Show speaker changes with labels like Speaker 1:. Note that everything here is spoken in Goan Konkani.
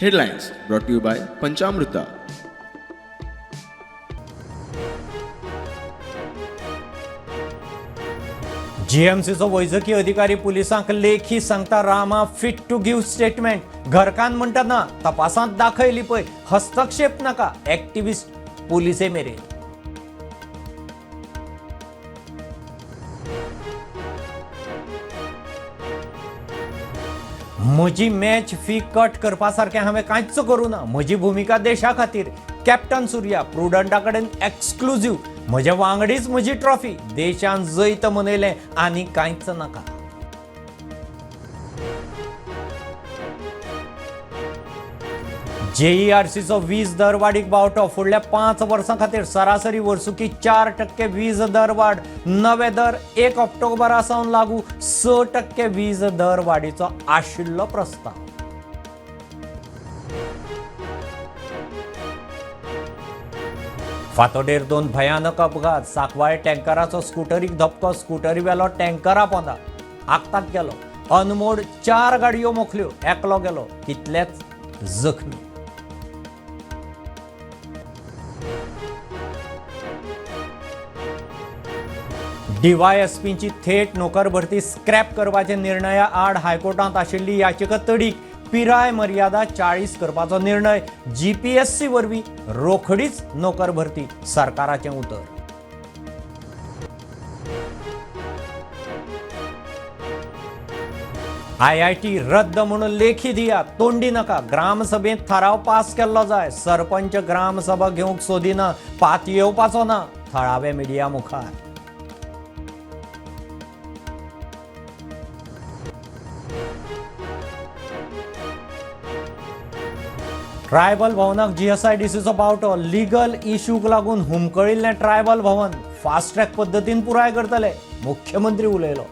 Speaker 1: Headlines brought to you by Panchamruta.
Speaker 2: जीएमसीचो वैजकी अधिकारी पुलिसांक लेखी सांगता Rama fit to give statement. घरकान्न म्हणटा ना, तपासांत दाखयली पळय, हस्तक्षेप नाका. एक्टिविस्ट पुलिसे मेरेन. म्हजी मॅच फी कट करपा सारकें हांवें कांयच करूं ना. म्हजी भुमिका देशा खातीर. कॅप्टन सुर्या प्रुडंटा कडेन एक्सक्लुझीव. म्हजे वांगडीच म्हजी ट्रॉफी. देशान जैत मनयलें आनी कांयच नाका. जेईआरसीचो वीज दर वाडीक बावटो. फुडल्या 5 वर्सां खातीर सरासरी वर्सुकी 4% वीज दर वाड. नवे दर 1 ऑक्टोबरा सावन लागू. 6% वीज दर वाडीचो आशिल्लो प्रस्ताव. फातोडेर 2 भयानक अपघात. सांकवाळ टँकराचो स्कुटरीक धपको. स्कुटरी वेलो टँकरा पोंदा आगताक गेलो. अनमोड 4 गाडयो मोखल्यो. एकलो गेलो, कितलेच जखमी. डीवायएसपींची थेट नोकर भरती स्क्रॅप करपाच्या निर्णया आड हायकोर्टांत आशिल्ली याचिका तडीक. पिराय मर्यादा 40 करपाचो निर्णय. जीपीएससी वरवीं रोखडीच नोकर भरती, सरकाराचें उतर. आयआयटी रद्द म्हणून लेखी दिया, तोंडी नाका. ग्रामसभेंत थाराव पास केल्लो जाय. सरपंच ग्रामसभा घेवंक सोदिना, पातयेवपाचो ना थळावे मिडिया मुखार. ट्रायबल भवनाक जीएसआयडीसीचो बावटो. लिगल इश्यूक लागून हुमकळिल्लें ट्रायबल भवन फास्ट ट्रॅक पद्दतीन पुराय करतले, मुख्यमंत्री उलयलो.